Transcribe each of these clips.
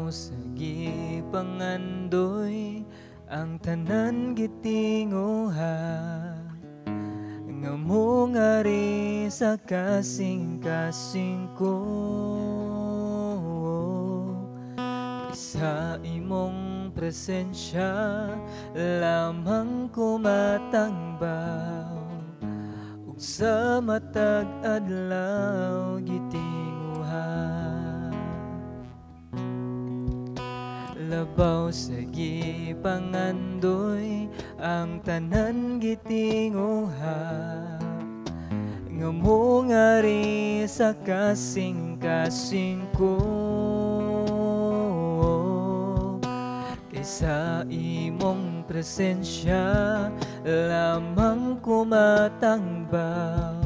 Labaw sa gipangandoy, ang tanan gitinguha nga mongari sa kasing-kasing ko. Sa imong presensya lamang ko matangbaw, ug sa matag adlaw gitinguha. Labaw sa gipangandoy, ang tanan gitinguha nga mongari sa kasing-kasing ko. Kay sa imong presensya lamang ko matangbaw,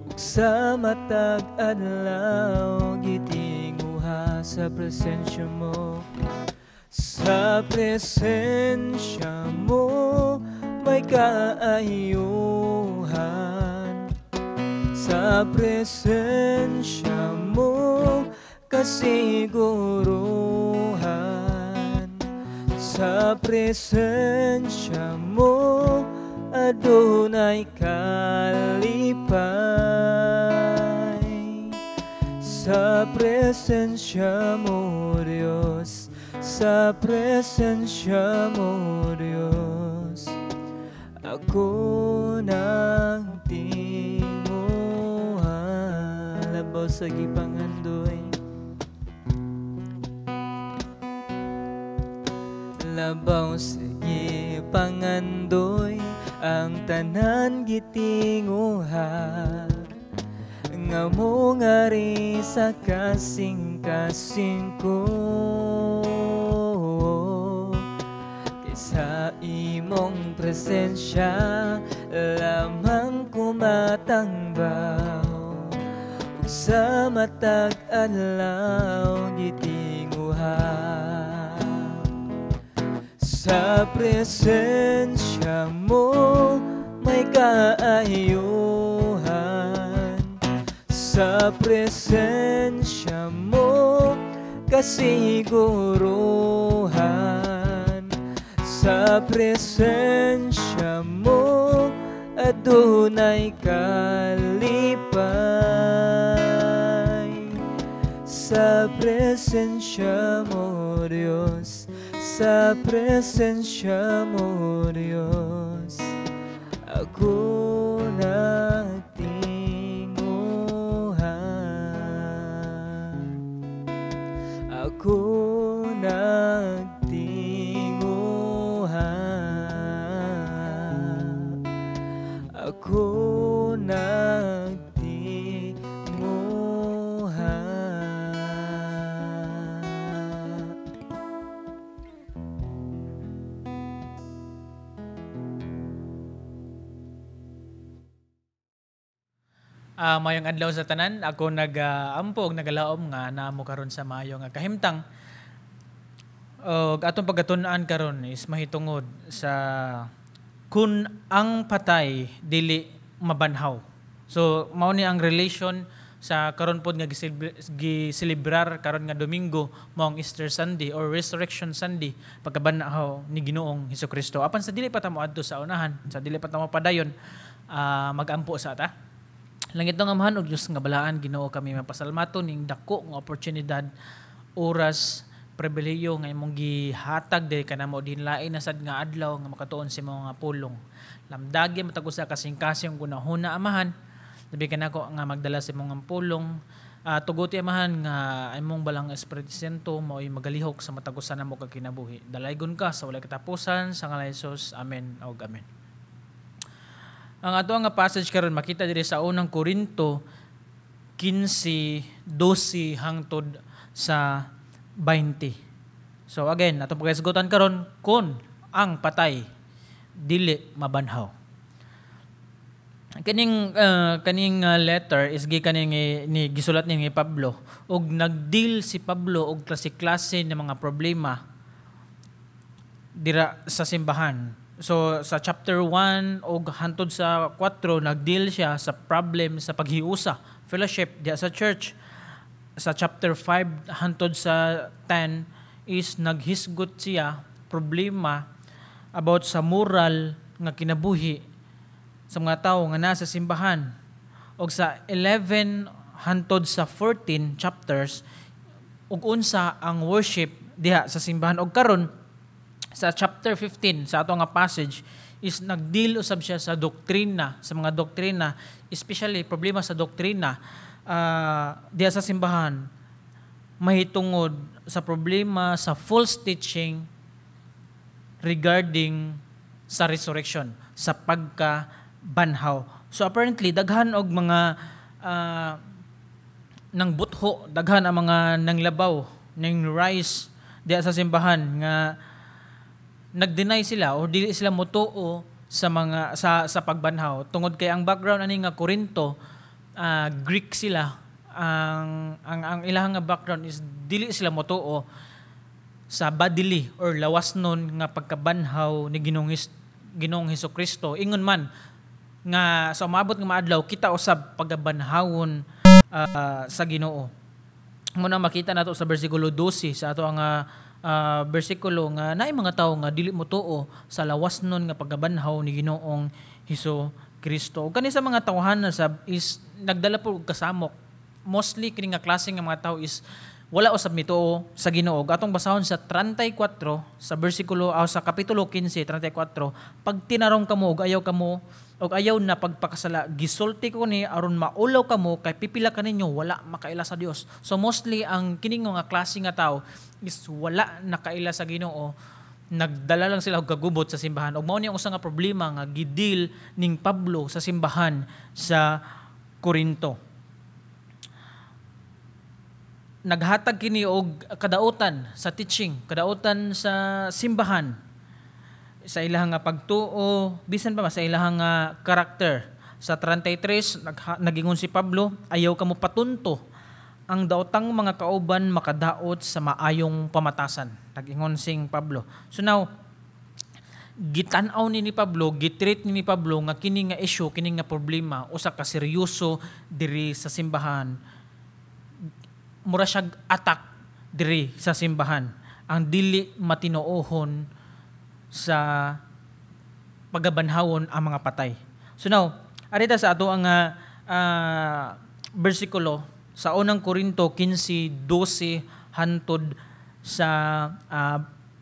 ug sa matag adlaw gitinguha sa presensya mo. Sa presensya mo may kaayuhan, sa presensya mo kasiguruhan, sa presensya mo adunay kalipay. Sa presensya mo, Diyos, sa presensya mo, Diyos, ako nagtinguha. Labaw sa gipangandoy, labaw sa gipangandoy, ang tanan gitinguha nga mongari sa kasing-kasing ko. Kay sa imong presensya lamang ko matangbaw, ug sa matag adlaw gitinguha. Sa presensya mo may kaayuhan, sa presensya mo kasiguruhan, sa presensya mo adunay kalipay. Sa presensya mo, Diyos, sa presensya mo, Diyos, ako nagtinguha. Ako nagtinguha. Ako nagtinguha. Mayong adlaw sa tanan, ako nag-ampo og nagalaom nga naamo karon sa maayo nga kahimtang. Og atong pagkatun-an karon is mahitungod sa kun ang patay dili mabanhaw. So mao ni ang relation sa karon pod nga giselebrar karon nga Domingo, mao ang Easter Sunday or Resurrection Sunday, pagkabanhaw ni Ginoong Hesukristo. Apan sa dili pa ta moadto sa unahan, sa dili pa ta mopadayon, magampo sa ta. Langit ng Amahan ug Dios nga balaan, Ginoo, kami mapasalamaton ning dako nga oportunidad, oras, pribilehiyo nga imong gihatag diri kanamo dinlain na sad nga adlaw nga makatuon sa imong nga pulong. Lamdagi matag usa kasing-kasing gunahuna, Amahan. Labi kanako nga magdala sa imong nga pulong. Tuguti, Amahan, nga imong balang Espiritu Santo mao'y magalihok sa matag usa namo kag kinabuhi. Dalaygon ka sa walay katapusan sa ngalan ni Jesus. Amen ug amen. Ang ato nga passage karon makita diri sa unang Korinto 15:12 hangtod sa 20. So again, ato paghisgutan karon kun ang patay dili mabanhaw. Kaning letter is gikan ni gisulat ni Pablo, ug nagdeal si Pablo og klase-klase ng mga problema dira sa simbahan. So sa chapter 1 og hantod sa 4 nagdeal siya sa problem sa paghiusa, fellowship diha sa church. Sa chapter 5 hantod sa 10 is naghisgot siya problema about sa moral nga kinabuhi sa mga tawo nga nasa simbahan. Og sa 11 hantod sa 14 chapters, ug unsa ang worship diha sa simbahan. Og karon sa chapter 15 sa ato nga passage is nagdeal usab siya sa doktrina, sa mga doktrina, especially problema sa doktrina diha sa simbahan mahitungod sa problema sa false teaching regarding sa resurrection, sa pagkabanhaw. So apparently daghan og mga nang butho, daghan ang mga nanglabaw, ning rise diha sa simbahan nga nag-deny sila o dili sila motuo sa mga sa pagbanhaw tungod kay ang background ani nga Corinto, Greek sila. Ang ilang nga background is dili sila motuo sa bodily or lawas nun nga pagkabanhaw ni Ginoong Hesus Kristo, ingon man nga sa umabot nga maadlaw kita usab pagabanhawon sa Ginoo. Muna makita nato sa bersikulo 12 sa ato ang bersikulo nga naay mga tawo nga dili motuo sa lawas nun nga pagkabanhaw ni Ginoong Hesus Kristo. Ug kani sa mga tawhana sab is nagdala po og kasamok. Mostly kini nga klase nga mga tawo is wala usab mituo sa Ginoo. Atong basahon sa 34 sa bersikulo o sa kapitulo 15 34, "Pag tinarong kamo og ayaw kamo og ayaw na pagpakasala, gisulti ko ni aron maulaw kamo kay pipila kaninyo wala makaila sa Dios." So mostly ang kining nga klase nga tao is wala nakaila sa Ginoo, nagdala lang sila og kagubot sa simbahan. Ug mao ni ang usa nga problema nga gidil ning Pablo sa simbahan sa Corinto. Naghatag kini og kadautan sa teaching, kadautan sa simbahan, sa ilang nga pagtuo, bisan pa ba sa ilang nga karakter. Sa 33, nagingon si Pablo, "Ayaw kamo patunto, ang daotang mga kauban makadaot sa maayong pamatasan." Nagingon sing Pablo. So now, gitan-aw ni Pablo, gitreat ni Pablo nga kini nga issue, kini nga problema usa ka seryoso diri sa simbahan. Mura siya attack diri sa simbahan. Ang dili matinuohon sa pagabanhawon ang mga patay. So now, arita sa ato ang bersikulo sa Unang Korinto 15:12 hantod sa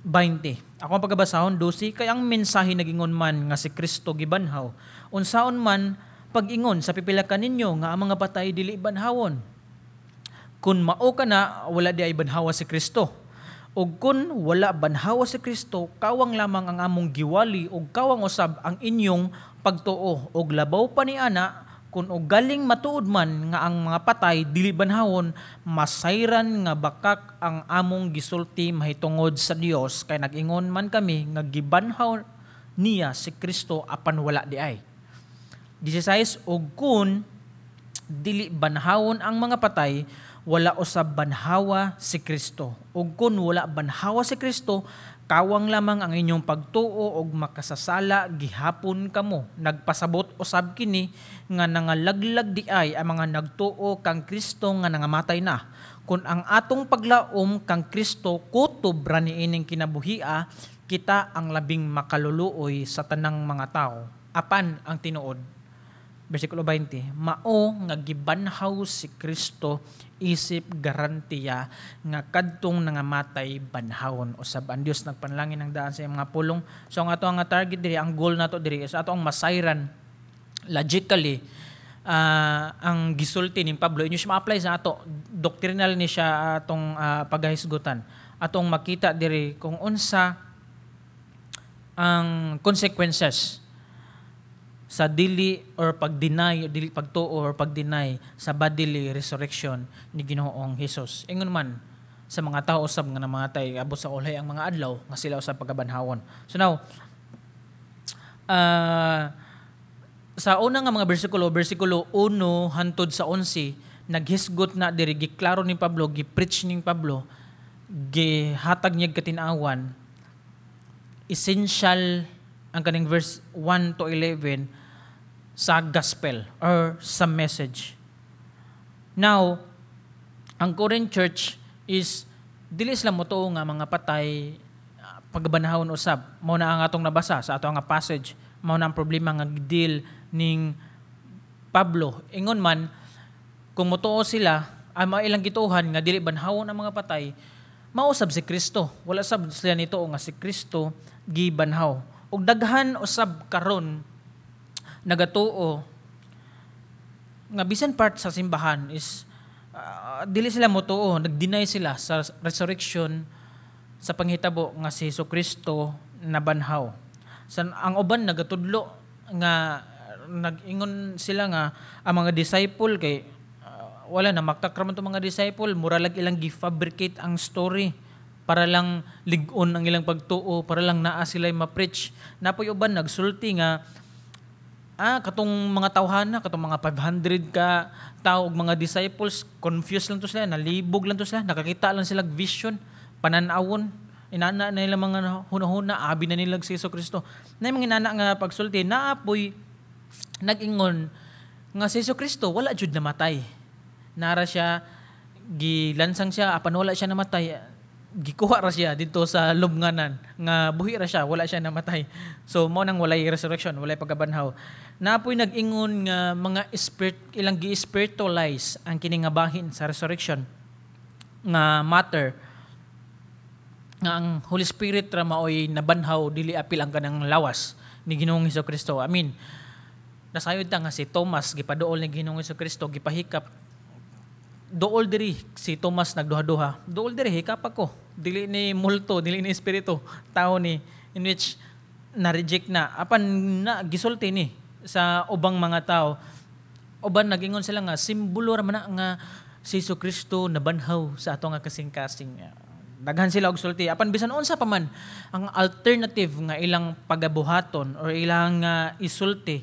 20. Ako ang pagabasahon 12, "Kay ang mensahe nagingon man nga si Kristo gibanhaw, unsaon man pag-ingon sa pipila kaninyo nga ang mga patay dili banhawon? Kun mao kana, wala di ay banhawa si Kristo. Ug kun wala banhawa si Kristo, kawang lamang ang among giwali ug kawang usab ang inyong pagtuo. Ug labaw pa ni ana, kun og galing matuod man nga ang mga patay dili banhawon, masayran nga bakak ang among gisulti mahitungod sa Dios, kay nag-ingon man kami nga gibanhaw niya si Kristo apan wala di ay." 16, "Ug kun dili banhawon ang mga patay, wala usab banhawa si Kristo. Ug kun wala banhawa si Kristo, kawang lamang ang inyong pagtuo ug makasasala gihapon kamo. Nagpasabot usab kini nga nangalaglag di ay ang mga nagtuo kang Kristo nga nangamatay na. Kun ang atong paglaom kang Kristo kutob ra niining kinabuhia, kita ang labing makaluluoy sa tanang mga tao. Apan ang tinuod," versikulo 20, "mao nga gibanhaw si Kristo isip garantiya nga kadtong nangamatay banhawon usab." Ang Dios nagpanalangin ng daan sa iyang mga pulong. So ang ato ang target diri, ang goal nato diri is ato ang masayran logically ang gisulti ni Pablo. Inyo siya ma-apply sa ato, doctrinal ni siya atong pagahisgutan. Atong makita diri kung unsa ang consequences sa dili or pag-deny, dili pagtuo or pag-deny sa bodily resurrection ni Ginoong Hesus. Ingon man sa mga tao usab nga namatay, abot sa ulay ang mga adlaw nga sila usab pagabanhawon. So now, sa una nga mga bersikulo, bersikulo 1 hantod sa 11, naghisgot na diri, giklaro ni Pablo, gi-preach ni Pablo, gihatag niya katinawan, essential ang kaning verse 1 to 11 sa gospel or sa message. Now, Ang Corinth church is dili sila motuo nga mga patay pagbanhawon usab. Mao na ang atong nabasa sa ato nga passage. Mao na ang problema nga deal ning Pablo. Ingon man, kung motuo sila, ang mga ilang gituohan nga dili banhawon ang mga patay, mausab si Kristo. Wala sab sila nito nga si Kristo gibanhaw. Ug daghan usab karon nagatuo nga bisan part sa simbahan is dili sila motuo, nag-deny sila sa resurrection, sa panghitabo nga si Hesus Kristo nabanhaw. Sa ang uban nagatudlo nga nag-ingon sila nga ang mga disciple kay wala na maktak ra man to mga disciple, mura lag ilang gi-fabricate ang story para lang lig-on ang ilang pagtuo, para lang naa sila ma-preach. Napoy uban nagsulti nga katong mga tawhana, katong mga 500 ka tao ug mga disciples, confused lang to sila, nalibog lang to sila, nakakita lang sila vision, pananawon, inana na nila mga hunahuna, abi na nila si Hesus Kristo. Na mga inana nga pagsulti, naapoy nag-ingon nga si Hesus Kristo wala jud namatay. Nara siya, gilansang siya, apan wala siya namatay, gikuha ra siya dito sa lubnganan nga buhi ra siya, wala siya namatay. So mao nang walay resurrection, walay pagkabanhaw. Napoy nag-ingon nga mga spirit, ilang gi-spiritualize ang kini nga bahin sa resurrection nga matter, nga ang Holy Spirit ra maoy nabanhaw, dili apil ang kanang lawas ni Ginoong Kristo. I mean, nasayod ta nga si Thomas gipaduol ni Ginoong Kristo, gipahikap, "Duol diri." Si Thomas nagduha-duha, "Duol diri, hikap ako, dili ni multo, dili ni espiritu, tao ni," in which na-reject na. Apan na gisulti ni sa ubang mga tao. Uban nagingon sila nga simbolo ra man na nga si Hesus Kristo nabanhaw sa ato nga kasing-kasing. Daghan sila og sulti. Apan bisan unsa pa man ang alternative nga ilang pagabuhaton or ilang isulti,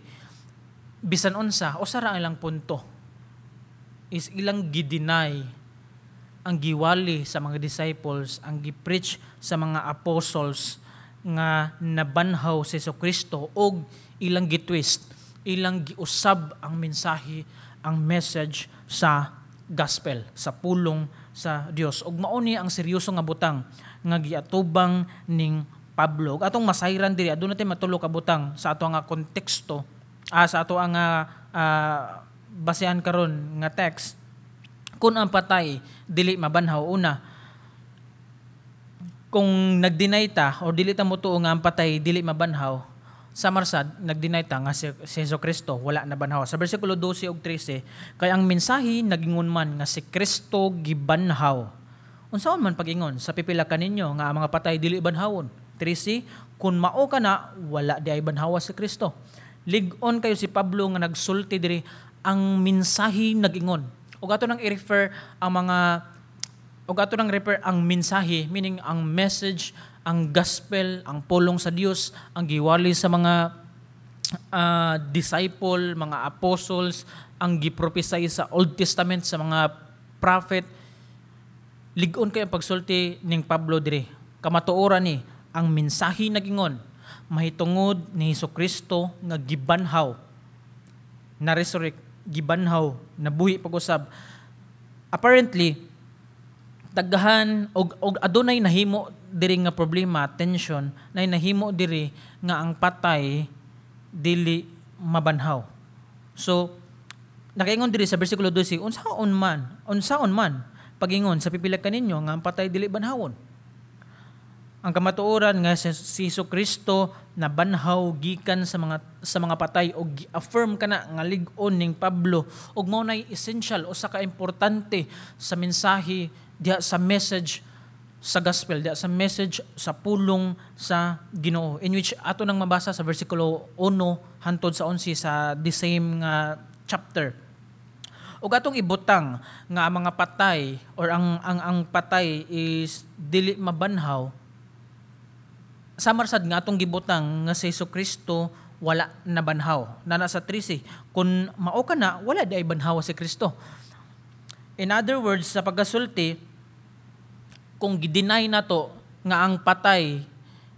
bisan unsa, usa ra ang ilang punto is ilang gi-deny ang giwali sa mga disciples, ang gi-preach sa mga apostles nga nabanhaw si Kristo, og ilang gitwist, ilang giusab ang mensahe, ang message sa gospel, sa pulong sa Dios. Og mao ni ang seryoso nga butang nga giatubang ning Pablo. Ug atong masayran diri, aduna tay matulo ka butang sa ato nga konteksto, sa ato ang basehan karon nga text kung ang patay dili mabanhaw. Una, kung nag-deny ta o dili ta motuo nga ang patay dili mabanhaw, sa marsad nag-deny ta nga si Hesus Kristo wala nabanhaw. Sa bersikulo 12 ug 13, "Kay ang mensahe nagingon man nga si Kristo gibanhaw. Unsaon man pag-ingon sa pipila kaninyo nga ang mga patay dili banhawon?" 13, "Kun mao kana, wala di ay banhawa si Kristo." Lig-on kayo si Pablo nga nagsulti diri, ang mensahe nagingon. Ug ato nang i-refer ang mga ug ato nang refer ang mensahe, meaning ang message, ang gospel, ang pulong sa Dios, ang giwali sa mga disciple, mga apostles, ang giprophesy sa Old Testament sa mga prophet. Lig-on kayo ang pagsulti ning Pablo diri. Kamatuoran ni ang mensahe nagingon mahitungod ni Hesus Kristo nga gibanhaw, na resurrect, gibanhaw, nabuhi pag-usab. Apparently daghan og adunay nahimo diri nga problema, tension nay nahimo diri nga ang patay dili mabanhaw. So nakaingon diri sa bersikulo 12, "Unsaon man pagingon sa pipila kaninyo nga ang patay dili banhawon? Ang kamatuoran nga si Hesus Kristo nabanhaw gikan sa mga patay," og gi-affirm kana nga lig-on ning Pablo, og mao nay essential, usa ka importante sa mensahe diha, sa message sa gospel diha, sa message sa pulong sa Ginoo, in which ato nang mabasa sa bersikulo 1 hantod sa 11 sa the same nga chapter. Ug atong ibutang nga ang mga patay or ang patay is dili mabanhaw, samar sad nga atong gibutang nga si Hesus Kristo wala nabanhaw. Nana sa 13, "Kung mao kana, wala di ay banhaw si Kristo." In other words, sa pagkasulti, kung gi-deny nato nga ang patay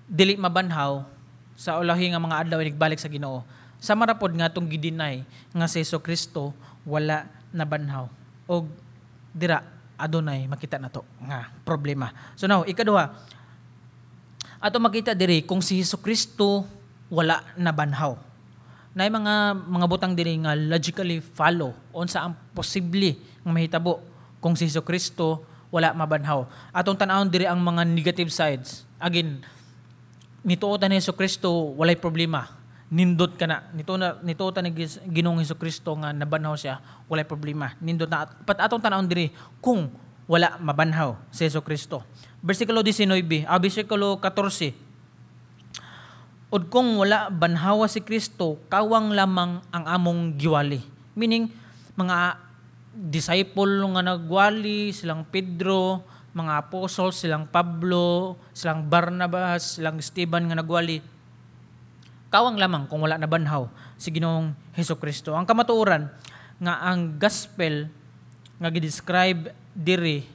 dili mabanhaw sa ulahi nga mga adlaw balik sa Ginoo, sama ra pod nga atong gi-deny nga si Hesus Kristo wala nabanhaw. Og dira Adunay makita nato nga problema. So now, ikaduha, ato makita diri kung si Hesus Kristo wala nabanhaw. Naay mga butang diri nga logically follow unsa ang posible nga mahitabo kung si Hesus Kristo wala mabanhaw. Atong tan-awon diri ang mga negative sides. Again, nituo ta ni Hesus Kristo, walay problema. Nindot ka na. Nito na nituo ta ni Ginoong Hesus Kristo nga nabanhaw siya, walay problema. Nindot na. But atong tan-awon diri kung wala mabanhaw si Hesus Kristo. Versikulo 19, versikulo 14. Ug kung wala banhawa si Kristo, kawang lamang ang among giwali. Meaning, mga disciple nga nagwali, silang Pedro, mga apostles, silang Pablo, silang Barnabas, silang Esteban nga nagwali, kawang lamang kung wala nabanhaw si Ginoong Hesus Kristo. Ang kamatuoran nga ang gospel nga gi-describe diri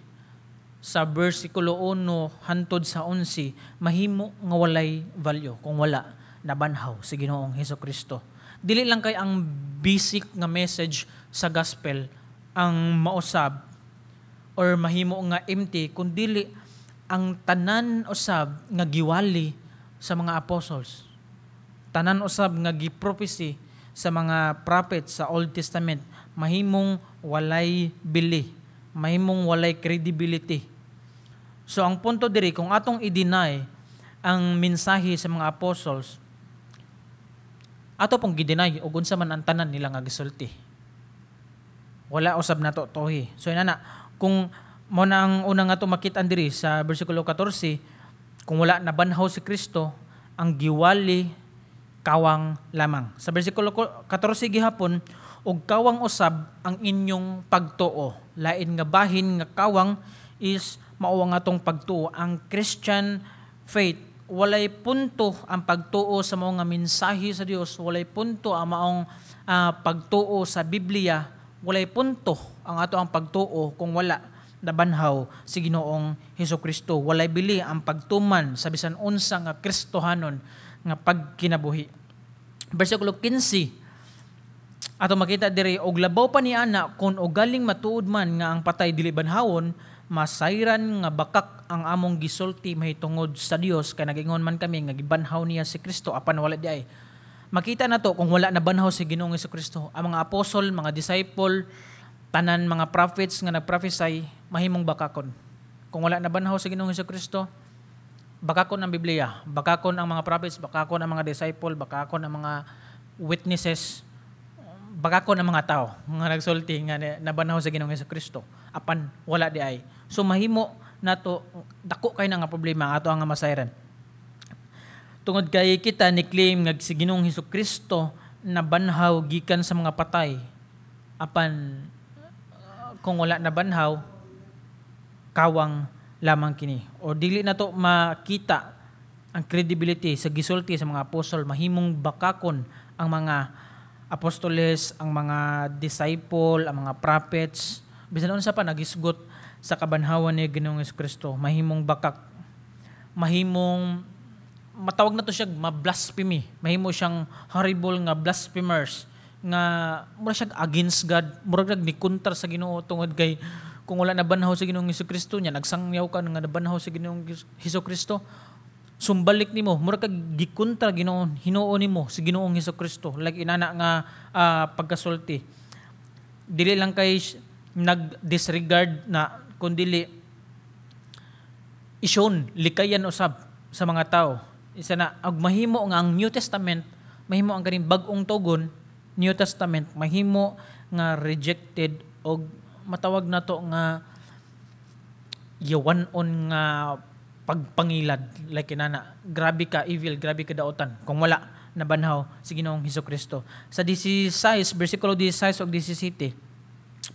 sa versikulo 1 hantod sa 11 mahimo nga walay value kung wala nabanhaw si Ginoong Hesus Kristo. Dili lang kay ang basic nga message sa gospel ang mausab or mahimo nga empty, kundili ang tanan usab nga giwali sa mga apostles. Tanan usab nga gi-prophecy sa mga prophets sa Old Testament mahimong walay bili, mahimong walay credibility. So ang punto diri, kung atong i-deny ang mensahe sa mga apostles, ato pong gi-deny og unsa man ang tanan nila nga gisulti. Wala usab nato tuhi. So inana, kung mo na ang una nga ato makit-an diri sa versikulo 14, kung wala nabanhaw si Kristo, ang giwali kawang lamang. Sa versikulo 14 gihapon, ug kawang usab ang inyong pagtuo. Lain nga bahin nga kawang is mao ang atong pagtuo, ang Christian faith. Walay punto ang pagtuo sa mga mensahe sa Dios, walay punto ang maong pagtuo sa Biblia, walay punto ang ato ang pagtuo kung wala nabanhaw si Ginoong Hesus Kristo. Walay bili ang pagtuman sa bisan unsa nga Kristohanon nga pagkinabuhi. Versikulo 15, ato makita diri, og labaw pa ni ana, kon ugaling matuod man nga ang patay dili banhawon, masayran nga bakak ang among gisulti mahitungod sa Dios, kay nagingon man kami nga gibanhaw niya si Kristo apan wala di ay. Makita nato kung wala nabanhaw si Ginoong Kristo, ang mga apostol, mga disciple, tanan mga prophets nga nagprophesy mahimong bakakon. Kung wala nabanhaw si Ginoong Kristo, bakakon ang Biblia, bakakon ang mga prophets, bakakon ang mga disciple, bakakon ang mga witnesses, bakakon ang mga tao nga nagsulti nga nabanhaw sa Ginoong Kristo apan wala di ay. So mahimo nato dako kay na nga problema ato ang masayran. Tungod kay kita ni claim nga si Ginoong Kristo nabanhaw gikan sa mga patay, apan kung wala nabanhaw, kawang lamang kini. O dili nato makita ang credibility sa gisulti sa mga apostol, mahimong bakakon ang mga apostoles, ang mga disciple, ang mga prophets, bisan unsa pa nagisgot sa kabanhawan ni Ginoong Kristo, mahimong bakak, mahimong matawag na to siya ma-blasphemy, mahimo siyang horrible nga blasphemers nga mura siya against God, mura ni kontra sa Ginoo, tungod kay kung wala nabanhaw sa Ginoong Kristo niya, nagsangyaw ka nga nabanhaw sa Ginoong Kristo, sumbalik nimo, mura kag gikontra Ginoo, hinuo nimo si Ginoong Kristo, like inana nga pagkasulti. Dili lang kay nag-disregard na, kundili isyon likayan usab sa mga tao. Isa na ag mahimo nga ang New Testament, mahimo ang kaning bag-ong tugon, New Testament mahimo nga rejected og matawag nato nga yawan-on nga pagpangilad, like inana, grabe ka evil, grabe ka daotan kung wala nabanhaw si Ginoong Kristo. Sa 16, versikulo 16 ug 17,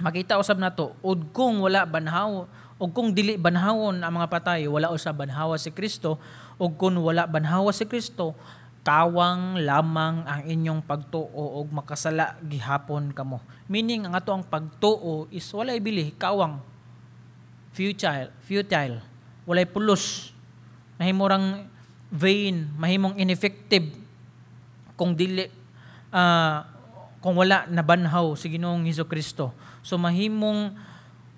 makita usab nato, ug kung wala banhaw og kung dili banhawon ang mga patay, wala usab banhawa si Kristo, ug kung wala banhawa si Kristo, kawang lamang ang inyong pagtuo og makasala gihapon kamo. Meaning ang ato ang pagtuo is walay bili, kawang, futile, walay pulos, mahimo rang vain, mahimong ineffective kung dili kung wala nabanhaw si Ginoong Kristo. So mahimong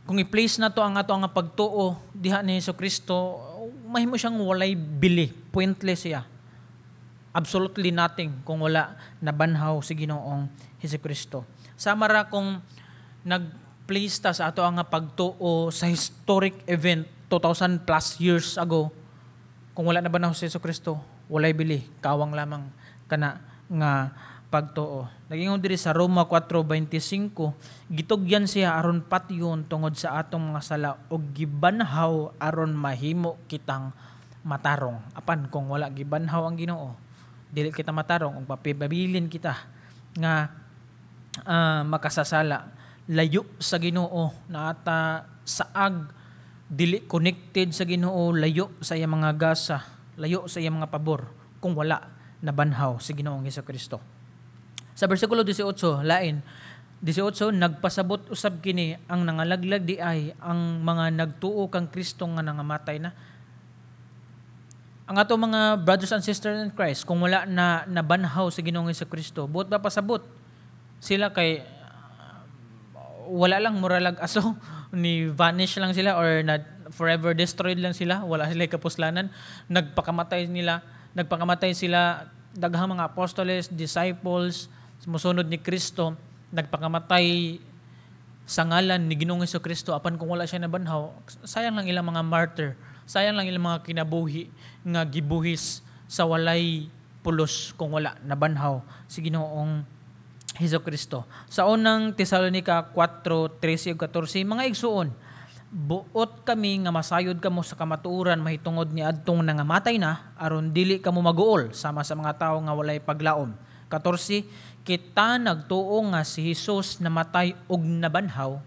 Kung i-place nato ang ato ang pagtuo diha ni Hesus Kristo, mahimo siyang walay bili, pointless siya. Absolutely nothing kung wala nabanhaw si Ginoong Hesus Kristo. Sama ra kung nag-place ta sa ato ang pagtuo sa historic event 2,000 plus years ago, kung wala nabanhaw si Hesus Kristo, walay bili, kawang lamang kana nga pagtuo. Nagingon diri sa Roma 4:25, gitugyan siya aron patyon tungod sa atong mga sala ug gibanhaw aron mahimo kitang matarong. Apan kung wala gibanhaw ang Ginoo, dili kita matarong ug papibabilin kita nga makasasala, layo sa Ginoo, naata saag, dili connected sa Ginoo, layo sa iyang mga gasa, layo sa iyang mga pabor kung wala nabanhaw si Ginoong Kristo. Sa bersikulo 18, lain, 18, nagpasabot usab kini ang nangalaglag di ay ang mga nagtuo kang Kristo nga nangamatay na. Ang ato mga brothers and sisters in Christ, kung wala na nabanhaw si Ginoong Kristo, buot ba pasabot sila kay wala lang, muralag aso ni vanish lang sila or na forever destroyed lang sila, wala sila kapuslanan. Nagpakamatay sila, daghang mga apostoles, disciples, musunod ni Kristo, nagpakamatay sa ngalan ni Ginoong Kristo. Apan kung wala siya nabanhaw, sayang lang ilang mga martyr, sayang lang ilang mga kinabuhi nga gibuhis sa walay pulos kung wala nabanhaw si Ginoong Hesus Kristo. Sa unang Tesalonica 4:13 ug 14, mga igsuon, buot kami nga masayod kamo sa kamatuoran mahitungod ni adtong nangamatay na, aron dili kamo maguol sama sa mga tawo nga walay paglaom. 14, kita nagtuo nga si Hesus namatay ug nabanhaw,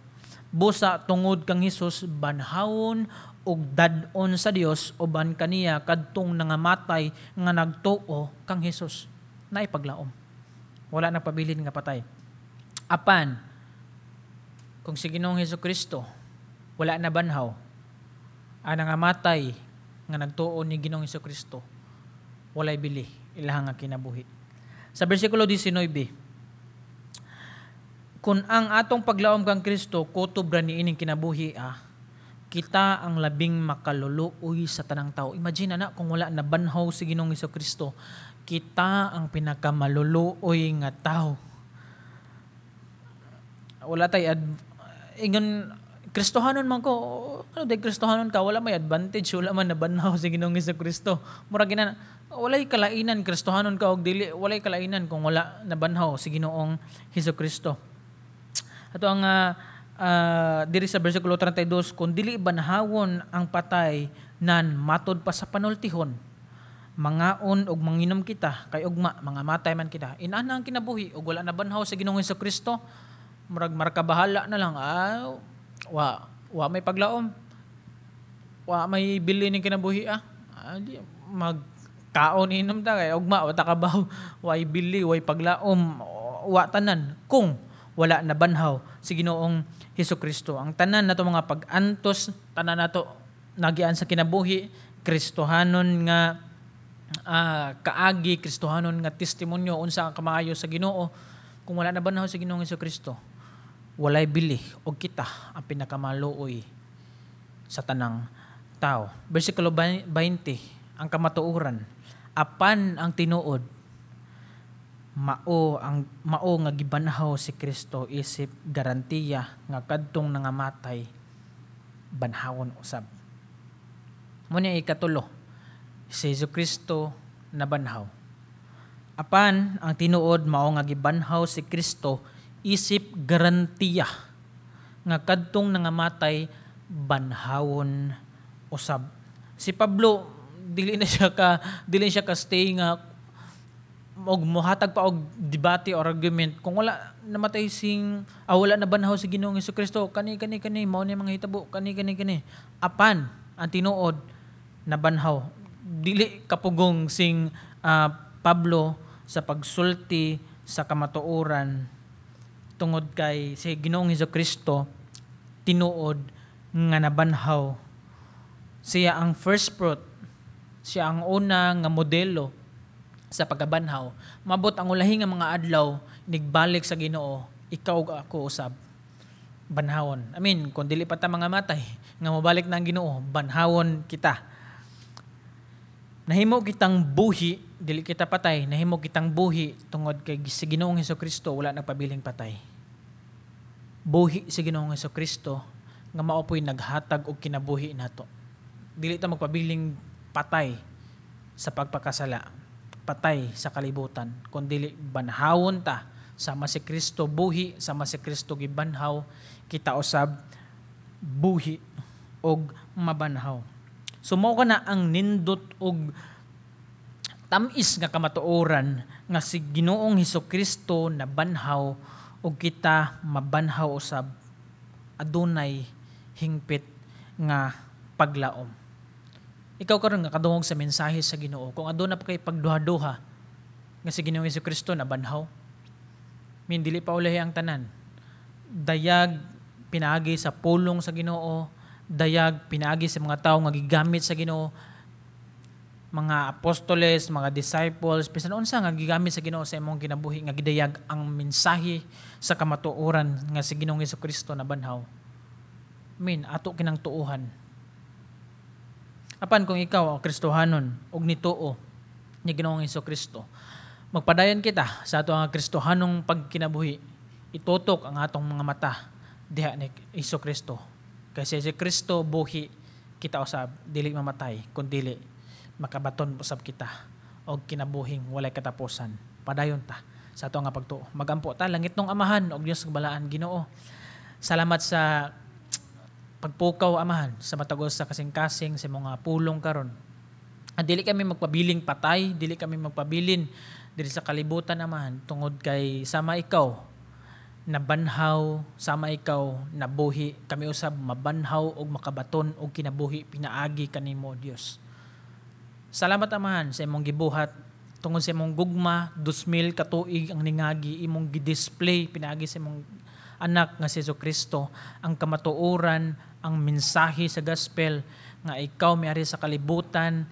busa tungod kang Hesus banhawon ug dad-on sa Dios uban kaniya kadtong nangamatay nga nagtuo kang Hesus. Naipaglaom. Wala na pabilin nga patay. Apan kung si Ginoong Hesus Kristo wala na banhaw, ang nangamatay nga nagtuo ni Ginoong Hesus Kristo, walay bili ilahang nga kinabuhi. Sa bersikulo 19, kung ang atong paglaom kang Kristo kutob ra niining kinabuhi, kita ang labing makaluluoy sa tanang tao. Imagine na kung wala nabanhaw si Ginoong Hesus Kristo, kita ang pinakamaluluoy nga tao. Wala tay ingon Kristohanon man ko, ano day Kristohanon ka, wala may advantage, wala man nabanhaw si Ginoong Hesus Kristo. Mura gina, walay kalainan Kristohanon ka og dili, walay kalainan kung wala nabanhaw si Ginoong Hesus Kristo. Ato ang diri sa bersikulo 32, kung dili banhawon ang patay nan matod pa sa panultihon, mangaon og manginom kita kay ugma mga matay man kita. Inana ang kinabuhi og wala nabanhaw sa Ginoong Hesus Kristo, murag markabahala na lang, wa wa may paglaom, wa may bili ning kinabuhi, di, magkaon inom ta kay ugma wa ta kabaw, way bili, way paglaom, wa tanan kung wala nabanhaw si Ginoong Hesus Kristo. Ang tanan nato mga pag-antos, tanan nato nagian sa kinabuhi, Kristohanon nga kaagi, Kristohanon nga testimonyo unsa ang kamaayo sa Ginoo, kung wala nabanhaw si Ginoong Hesus Kristo, walay bili og kita ang pinakamaluoy sa tanang tao. Bersikulo 20, ang kamatuoran, apan ang tinuod mao ang mao nga gibanhaw si Kristo isip garantiya nga kadtong nangamatay banhawon usab. Mo ni ikatulo, si Hesus Kristo nabanhaw. Apan ang tinuod mao nga gibanhaw si Kristo isip garantiya nga kadtong nangamatay banhawon usab. Si Pablo dili siya ka stay nga og mohatag pa og debate or argument kung wala namatay sing wala nabanhaw si Ginoong Hesus Kristo, kani kani kani mao ni mga hitabo, kani kani kani. Apan ang tinuod nabanhaw. Dili kapugong sing Pablo sa pagsulti sa kamatuoran tungod kay si Ginoong Hesus Kristo tinuod nga nabanhaw. Siya ang first fruit, siya ang una nga modelo sa pagkabanhaw. Mabot ang ulahi nga mga adlaw, nigbalik sa Ginoo, ikaw ug ako usab. Banhawon. I mean, kung dili pa ta mga matay, nga mobalik na ang Ginoo, banhawon kita. Nahimo kitang buhi, dili kita patay, nahimo kitang buhi tungod kay si Ginoong Kristo wala nagpabiling patay. Buhi si Ginoong Kristo nga mao po'y naghatag og kinabuhi nato. Dili ta magpabiling patay sa pagpakasala, patay sa kalibutan, kun dili banhawon ta sama si Kristo buhi, sama si Kristo gibanhaw, kita usab buhi og mabanhaw. So mao kana ang nindot og tamis nga kamatuoran nga si Ginoong Hesukristo nabanhaw ug kita mabanhaw usab, adunay hingpit nga paglaom. Ikaw karon nga kadungog sa mensahe sa Ginoo, kung aduna pa kay pagduha-duha nga si Ginoong Hesukristo nabanhaw, min dili pa ulahi ang tanan. Dayag pinaagi sa pulong sa Ginoo, dayag pinaagi sa mga tawo nga gigamit sa Ginoo, mga apostoles, mga disciples, bisan unsa nga gigamit sa Ginoo sa imong kinabuhi nga gidayag ang mensahe sa kamatuoran nga si Ginoong Hesukristo nabanhaw. Min ato kinang tuuhan. Apan kung ikaw ang Kristohanon ug nituo ni Ginoong Hesukristo, magpadayon kita sa ato ang Kristohanong pagkinabuhi. Itutok ang atong mga mata diha ni Hesukristo. Kasi si Kristo buhi, kita usab dili mamatay, kun dili makabaton usab kita og kinabuhing walay katapusan. Padayon ta sa ato nga pagtuo. Magampo ta. Langitnong Amahan og Dios nga balaan Ginoo, salamat sa pagpukaw, Amahan, sa matag usa sa kasing-kasing sa mga pulong karon. Dili kami magpabiling patay, dili kami magpabilin diri sa kalibutan, Amahan, tungod kay sama ikaw nabanhaw, sama ikaw nabuhi, kami usab mabanhaw og makabaton og kinabuhi pinaagi kanimo, Dios. Salamat, Amahan, sa imong gibuhat tungod sa imong gugma, 2000 ka tuig ang ningagi, imong gi-display pinaagi sa imong anak nga si Kristo ang kamatuoran, ang mensahe sa gospel nga ikaw miari sa kalibutan,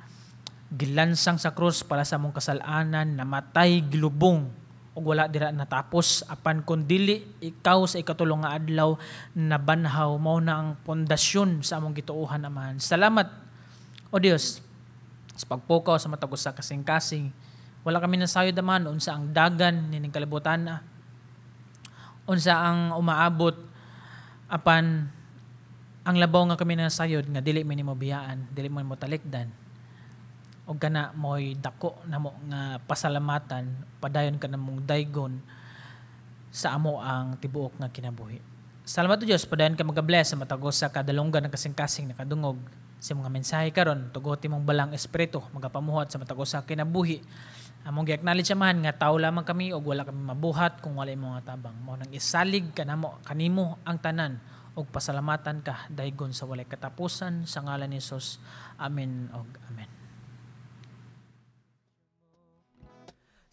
gilansang sa krus para sa among kasalanan, namatay, gilubong ug wala dira natapos, apan kun dili ikaw sa ikatulo nga adlaw nabanhaw. Mao na ang pundasyon sa among gituohan, Amahan. Salamat, O Dios, sa pagpukaw sa matag usa kasing-kasing. Wala kami nasayod, Amahan, unsa ang dagan nining kalibutan na, unsa ang umaabot, apan ang labaw nga kami nasayod nga dili mi nimo biyaan, dili mo nimo talikdan, ug kana mo'y dako namo nga pasalamatan. Padayon ka namong daygon sa amo ang tibuok nga kinabuhi. Salamat, O Dios. Padayon ka magabless sa matag usa ka dalunggan ng kasing-kasing nakadungog sa mga mensahe karon. Tugoti mong Balaang Espiritu magapamuhat sa matag usa kinabuhi. Among gi-acknowledge, Amahan, nga tao lamang kami ug wala kami mabuhat kung wala imong nga tabang. Mao nang isalig kanamo kanimo ang tanan ug pasalamatan ka daygon sa walay katapusan, sa ngalan ni Jesus. Amen ug amen.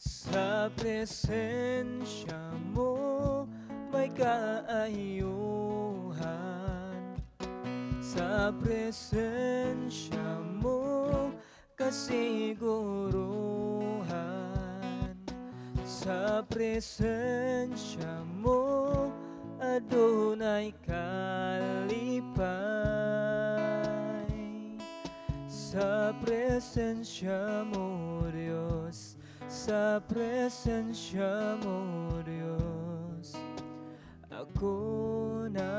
Sa presensya mo may kaayuhan. Sa presensya mo kasiguruhan. Sa presensya mo adunay kalipay. Sa presensya mo, Diyos, sa presensya mo, Diyos, ako na